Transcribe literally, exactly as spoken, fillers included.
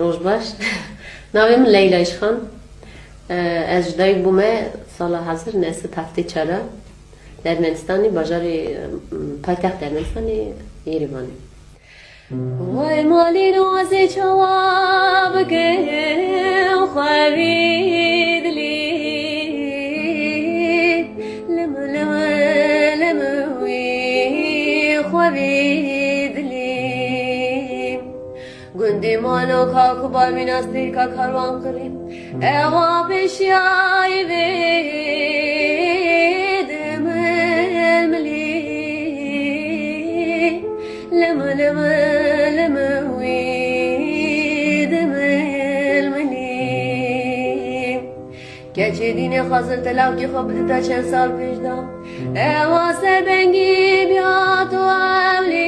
ڕۆژ باش. ناوێ من لەیلا ئیشخان. ئەز ژدایگ بوومە ساڵە هەزار نەسەد هەفتەی چارە لە ئەرمەنستانی باژاری، پایتەخت ئەرمەنستانی یەریڤانی. وەی ماڵی نۆزی چەوا بگێ خوەوی دلی، لم لم لم وی خوەوی دلی. گوندی مانۆ کاک و باوی ناستیر کا کاروان قڕی، ئەوا پێشیایی بێد ململی. لم لم لم وید ململی. کەچی دینێ خەزر تەلاوکی خۆ بدتا چەن ساڵ پێشدا، ئەوا سەربەنگی بیات و ئەولی